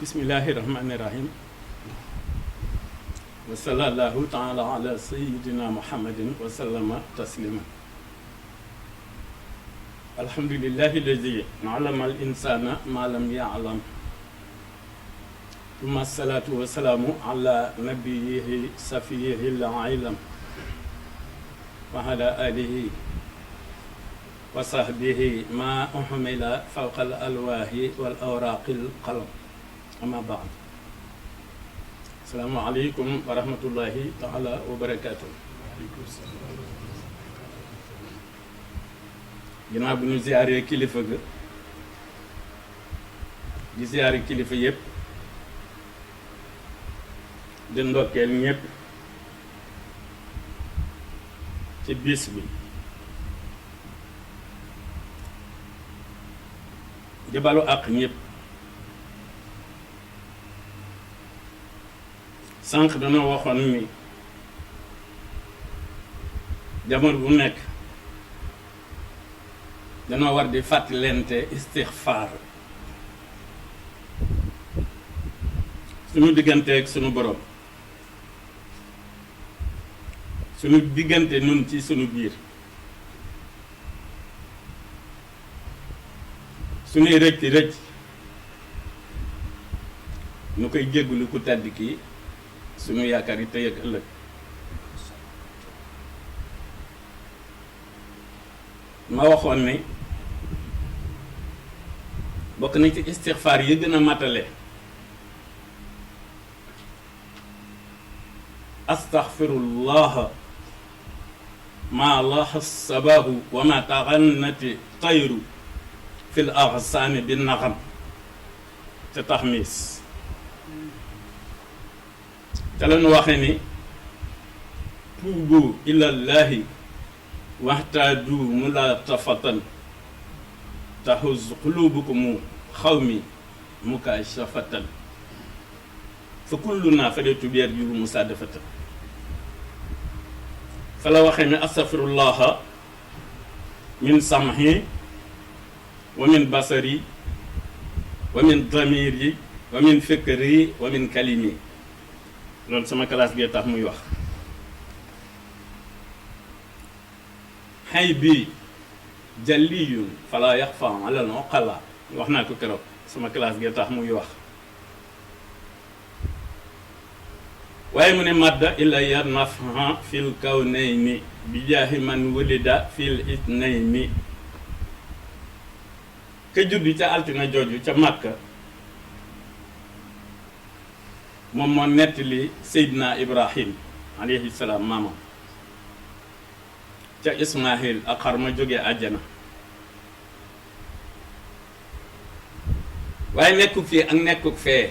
bismillahi rahmani rahim wa sallallahu taala ala sayidina muhammadin wa sallama taslima alhamdulillahi alladi alama al insana ma lam ya'lam thumma salatu wa salaamu ala nabiyihi safiyihi al-ilam wa ala alihi wa sahbihi ma uhmila fawqa al alwaahi wal awraaqi al qalam amma baad. asalaamu aleykum wa rahmatullahi taala wa barakaatu. ginnaaw bu ñu ziyaaree kilifa ga di ziyaare kilifa yépp di ndokkeel ñépp ci bis bi di balu àq ñépp. sànq dana waxoon ni jamono bu nekk dana war di fàttalente istixfaar suñu digganteeg suñu borom, suñu diggante nun ci suñu biir, suñuy rëcc nu koy jéggulu ku tàdd kii suñu yaakaar yi tey ak ëllëg. ma waxoon ne bokk na ci istixfaar yi gën a matale astaxfirullaha ma laxa sabahu wa ma taxannati tayru fil axsaani bi naxam te taxmis te la ñu waxe ni tuubu ilallahi waxtaadu mulatafatan taxuz qulubukumu xawmi mukashafatan fa kulluna fadetu bier juru musadafatan fa la waxe ni astaghfirullaha min samhi wa min basari wa min damiri wa min fikri wa min kalimi. loolu sama classe bi tax muy wax xay bi jalliyun fala yaxfa ala al uqala. wax naa ko keroog sama classe bi tax muy wax waaye mu ne madda ilaya nafha fil kawnayni bi jaahi man walida fil itnayni. ka juddu ca altina jooju ca Makka moom moo nettali Seydina Ibrahim alayhi salaam maamam ca Ismaahil ak xar ma jógee àjjana. waaye nekkuk fii ak nekkuk fee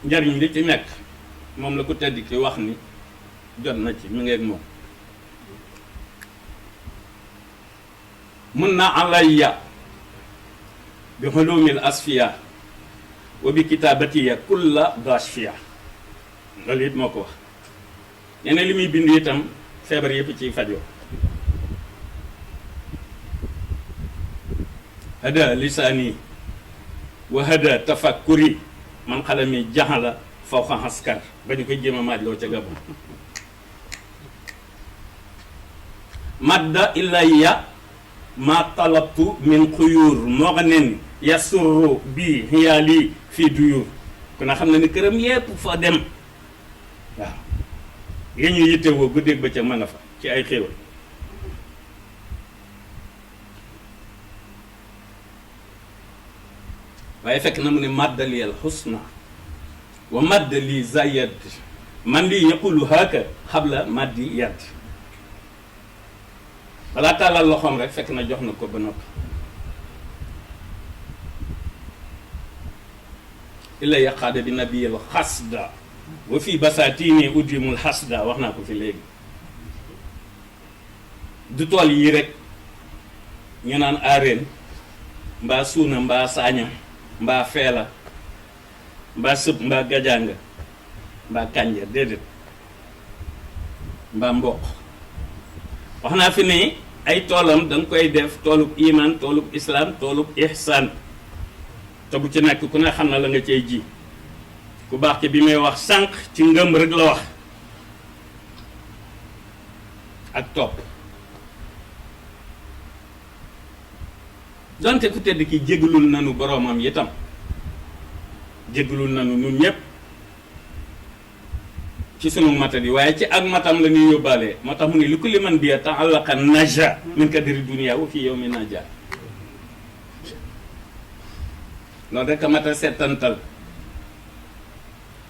njariñ li ci nekk moom la ko tedd ki wax ni jot na ci mi ngeeg moom. mun na alayya bi xulumil asfiya wa bi kitaabatiya kulla dashfiya. loolu it moo ko wax. nee na li muy bind itam feebar yëpp ciy fajoo. hada lisaani wa hada tafakkuri man xalami jaxala fawqa askar ba ñu koy jéem a maaj loo ca Gabon. madda ilayya ma talabtu min xuyur moo xa nen yasurru bi xiyaali fii duyur. kon a xam na ni këram yépp fa dem waaw yéen ñu yittewoo guddeeg bëccëg ma nga fa ci ay xéewal. waaye fekk na mu ne maddali al xusna wa maddali zayad man li yaqulu haka xabla maddi yadd. balaa tàllal loxoom rek fekk na jox na ko ba noppi. illa yaqaada bi nabiyil xasda wa fii basaatini udimul xasda. wax naa ko fi léegi. du tool yii rek ñu naan aareen mbaa suuna mbaa saaña mbaa feela mbaa sëb mbaa gajaanga mbaa kànja déedéet mbaa mboq. wax naa fi ni ay toolam da nga koy def toolub iman, toolub islam, toolub ihsan. te bu ci nekk ku ne xam na la nga cey ji ku baax ki bi may wax sànq ci ngëm rek la wax ak topp donte ku tedd ki jégalul nanu boroomam itam jégalul nanu nun ñépp ci sunu matadi waaye ci ak matam la ñuy yóbbaale moo tax mu ne li kulli man bi ta'allaqa naja min kadri dunya wa fi yawmi naja loolu rek a mat a settantal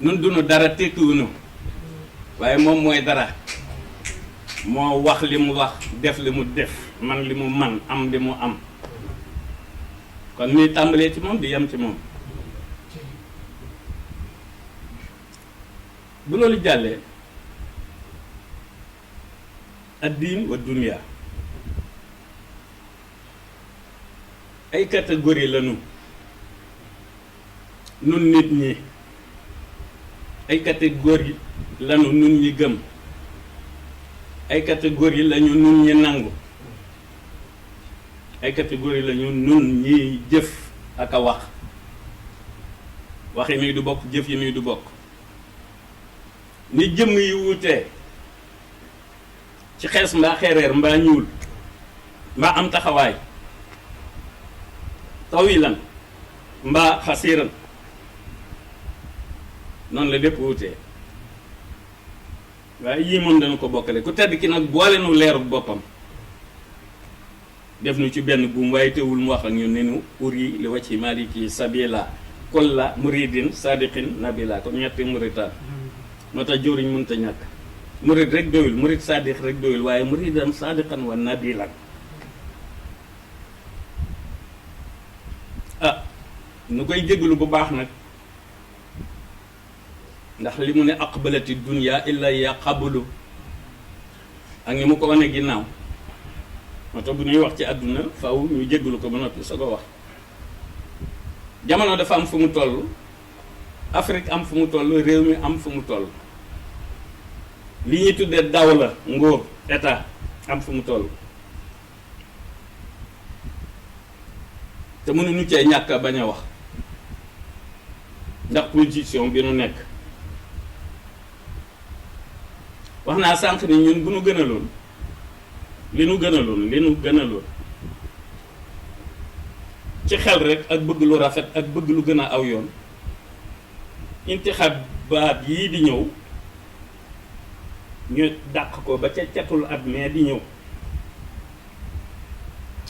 nun dunu dara tekkiwunu waaye moom mooy dara moo wax li mu wax def li mu def man li mu man am li mu am kon ñuy tàmbalee ci moom di yem ci moom bu loolu jàllee addiin wa dunya ay catégorie lañu nun nit ñi ay catégorie lañu nun ñi gëm ay catégorie lañu nun ñi nangu ay catégorie lañu nun ñi jëf ak a wax wax yi nii du bokk jëf yi nii du bokk ni jëmm yi wuutee ci xees mbaa xeereer mbaa ñuul mbaa am taxawaay tawilan mbaa xasiiran noonu la lépp wuutee waaye yii moom dana ko bokkale ku tedd ki nag boole nu leeru boppam def nu ci benn buum waaye teewul mu wax ak ñun ne nu uri li wacci maliki sabila kulla muridin sadiqin nabila comme ñetti muritaan moo tax jëwriñ mënta ñàkk murid rek doyul murid sadiq rek doyul waaye muridan sadiqan wa nabilan nu koy jégalu bu baax nag ndax li mu ne aqbalati dunya illa ya qablu ak ni mu ko wane ginnaaw moo tax bu ñuy wax ci àdduna faw ñu jégalu ko ba noppi soo ko wax jamono dafa am fu mu toll Afrique am fu mu toll réew mi am fu mu toll li ñuy tuddee dawla nguur état am fu mu toll te mënuñu cee ñàkk a bañ a wax ndax position bi nu nekk wax naa sànq ni ñun bu nu gënaloon li nu gënaloon ci xel rek ak bëgg lu rafet ak bëgg lu gën a aw yoon intixabaat yii di ñëw ñu dàq ko ba ca catul at mais di ñëw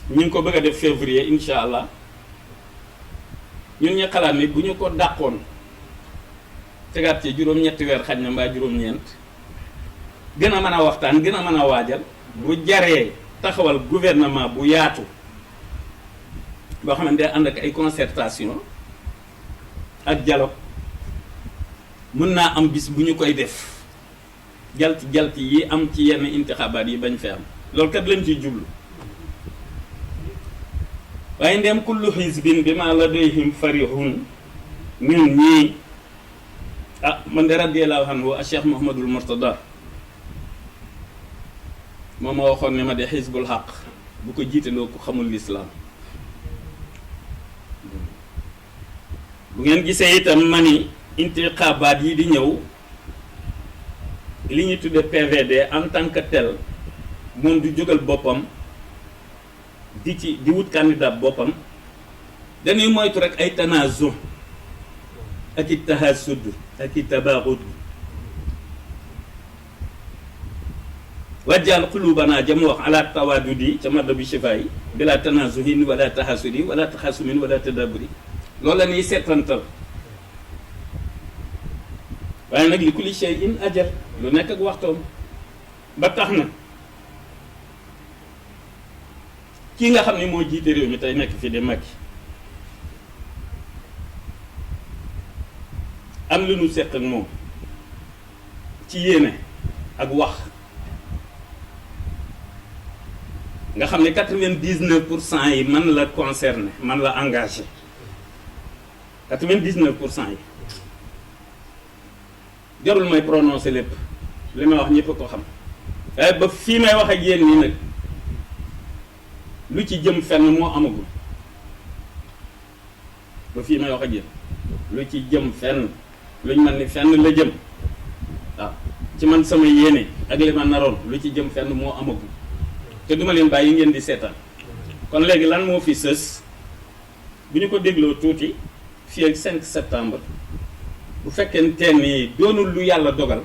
ñu ngi ko bëgg a def février incha allah ñun ñu xalaat ni bu ñu ko dàqoon tegaat ci juróom-ñetti weer xaj na mbaa juróom-ñeent gën a mën a waxtaan gën a mën a waajal bu jaree taxawal gouvernement bu yaatu boo xamante ne ànd ak ay concertation ak dialogue mën naa am bis bu ñu koy def jalti yi am ci yenn intixabaat yi bañ fi am loolu kat lañ ciy jublu waaye ndem kullu xisbin bi ma ladayhim farihun ñun ñii man de radiyallahu anhu a Cheikh Mouhamadul Mourtada moom ma waxoon ne ma de xisbul xaq bu ko jiitaloo ku xamul lislaam bu ngeen gisee itam ma ni intixabaat yi di ñëw li ñuy tudde PVD en tant que tel moom du jógal boppam di wut candidat boppam dañuy moytu rek ay tanaazu ak i tahasud ak i tabaaxud wajjal xulubana jam wax ala tawadudi ca madda bi shifa yi bila tanaazuhin wala tahasudi wala taxasumin wala tadaburi loolu la ñuy seetantal waaye nag li kulli shay'in ajal lu nekk ak waxtoom ba tax na kii nga xam ne moo jiite réew mi tey nekk fi di Macky am lu nu seq ak moom ci yéene ak wax nga xam ne 99% yi man la concerné man la engagé 99% yi jarul may prononcé lépp li may wax ñëpp ko xam waaye ba fii may wax ak yéen nii nag lu ci jëm fenn moo amagul ba fii may wax ak yéen lu ci jëm fenn luñ mën ni fenn la jëm waaw ci man sama yéene ak li ma naroon lu ci jëm fenn moo amagul te duma leen bàyyi ngeen di seetaan kon léegi lan moo fi sës bu ñu ko dégloo tuuti fii ak 5 septembre bu fekkente ni doonul lu yàlla dogal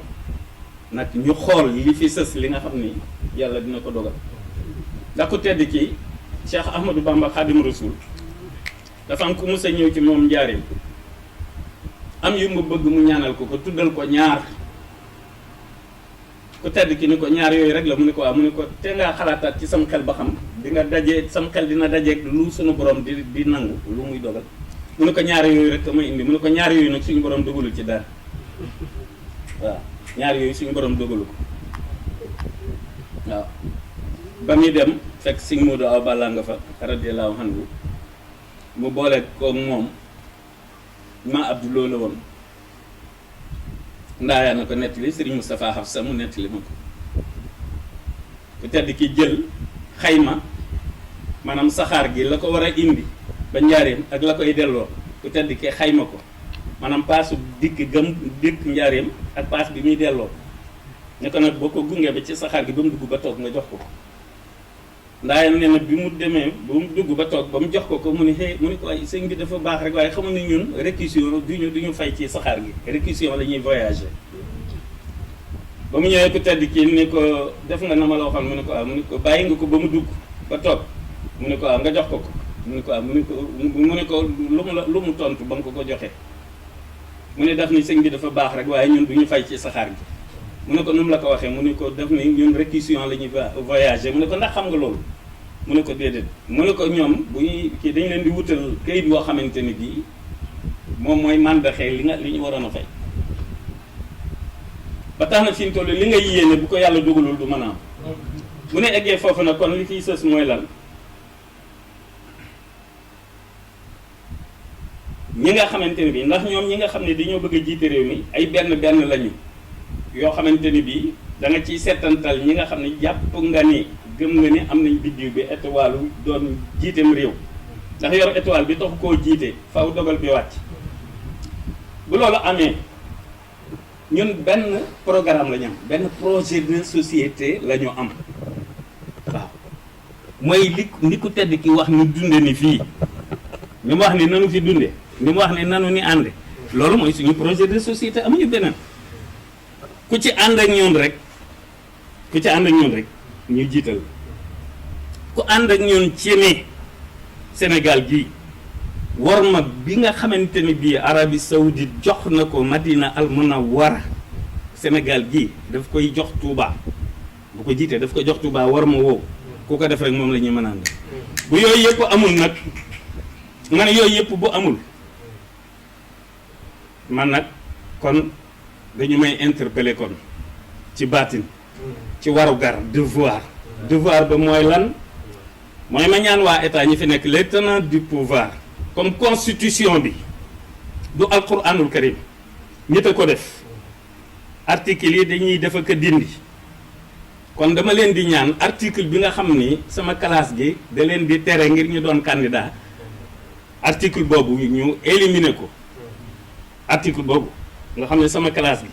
nag ñu xool li fi sës li nga xam ni yàlla dina ko dogal ndax ku tedd ki Cheikh Ahmadou Bamba Khadim Rasoul dafa am ku musa ñëw ci moom njaareem am yu mu bëgg mu ñaanal ko ko tuddal ko ñaar ku tedd ki ni ko ñaar yooyu rek la mu ne ko waaw mu ne ko te ngaa xalaataat ci sam xel ba xam di nga dajee sam xel dina dajeeg lu suñu borom di nangu lu muy dogal mu ne ko ñaar yooyu rek may indi mu ne ko ñaar yooyu nag suñu borom dogalul ci dara waaw ñaar yooyu suñu borom dogalu ko waaw ba muy dem fekk Sëñ Modou Awa Balla nga fa radiyallahu anhu mu boole ko moom ma Abdou la woon ndaayaa na ko nettali Serigne Moustapha Hafsa mu nettali ma ko ku tedd ki jël xayma maanaam saxaar gi la ko war a indi ba njaareem ak la koy delloo ku tedd ki xayma ko maanaam paasu dikk njaareem ak paas bi muy delloo ne ko nag boo ko gungee ba ci saxaar gi ba mu dugg ba toog nga jox ko ndaay nee na bi mu demee ba mu dugg ba toog ba mu jox ko mu ne mu ne ko ay sëñ bi dafa baax rek waaye xamu ne ñun réquisition duñu fay ci saxaar gi réquisition la ñuy voyager ba mu ñëwee ku tedd kii ni ko def nga na ma la waxoon mu ne ko mu ne ko bàyyi nga ko ba mu dugg ba toog mu ne ko nga jox ko mu ne ko mu ne ko lu mu tontu ba nga ko joxee mu ne daf ni sëñ bi dafa baax rek waaye ñun duñu fay ci saxaar gi mu ne ko nu mu la ko waxee mu ne ko def ni ñun réquisition la ñuy voyager mu ne ko ndax xam nga loolu mu ne ko déedéet mu ne ko ñoom bu ñuy kii dañu leen di wutal kayit boo xamante ni bii moom mooy màndaxee li ñu waroon a fay ba tax na fi mu toll li nga yéene bu ko yàlla dugalul du mën a am bu ne eggee foofu nag kon li fiy sës mooy lan ñi nga xamante ni bii ndax ñoom ñi nga xam ne dañoo bëgg a jiite réew mi ay benn lañu yoo xamante ni bii da nga ciy seetantal ñi nga xam ne jàpp nga ni gëm nga ni am nañ biddiw bi étoile doon jiiteem réew ndax yor étoile bi tax koo jiite faw dogal bi wàcc bu loolu amee ñun benn programme la ñu am benn projet de société la ñu am waaw mooy li ku tedd ki wax ni dunde ni fii ni mu wax ni nanu fi dunde ni mu wax ni nanu ni ànde loolu mooy suñu projet de société amuñu beneen ku ci ànd ak ñun rek ñu jiital ku ànd ak ñun ci ne Sénégal gii worma bi nga xamante ni bii Arabie Saoudite jox na ko Madina al Munawwara Sénégal gii daf koy jox Touba bu ko jiitee daf ko jox Touba worma woowu ku ko def rek moom la ñuy mën a ànd bu yooyu yëpp amul nag ma ne yooyu yëpp bu amul man nag kon dañu may interpeller kon ci baatin ci warugar devoir ba mooy lan mooy ma ñaan waa état ñi fi nekk les tenants du pouvoir comme constitution bi du alquranul karim nit a ko def article yi dañuy def ak dindi kon dama leen di ñaan article bi nga xam ni sama classe gi da leen di tere ngir ñu doon candidat article boobu ñu éliminer ko article boobu nga xam ne sama classe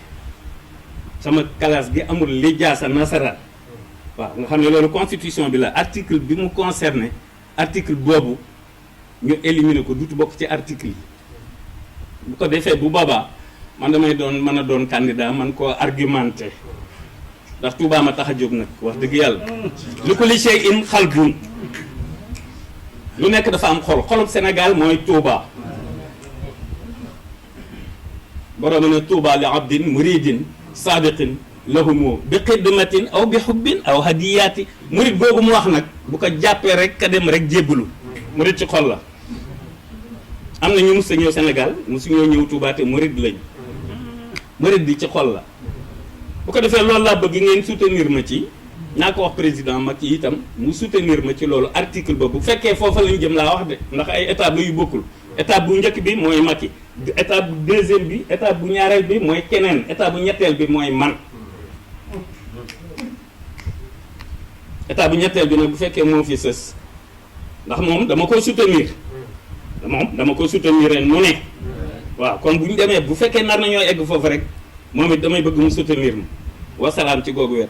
gi amul lijaasa nasaraan waaw nga xam ne loolu constitution bi la article bi mu concerné article boobu ñu éliminer ko dutu bokk ci article yi bu ko defee bu boobaa man damay mën a doon candidat man koo argumenté ndax Touba ma tax a jóg nag wax dëgg yàlla lu ko li shay'in qalbun lu nekk dafa am xolub Sénégal mooy Touba borom ne Touba li abdin muridin saadiqin lahumu bi xidmatin aw bi xubbin aw hadiyaati murid boobu mu wax nag bu ko jàppee rek ka dem rek jébbalu murid ci xol la am na ñu mus a ñëw Sénégal musu ñoo ñëw Touba te murid lañ murid bi ci xol la bu ko defee loolu laa bëgg ngeen soutenir ma ci naa ko wax président Macky itam mu soutenir ma ci loolu article boobu bu fekkee foofa lañ jëm laa wax de ndax ay étape yu bokkul étape bu njëkk bi mooy Macky étape bu deuxième bi étape bu ñaareel bi mooy keneen étape bu ñetteel bi mooy man étape bu ñetteel bi nag bu fekkee moo fi sës ndax moom dama ko soutenir moom dama ko soutenir ren mu ne waaw kon bu ñu demee bu fekkee nar nañoo egg foofu rek moom it damay bëgg mu soutenir ma wasalaam ci googu wet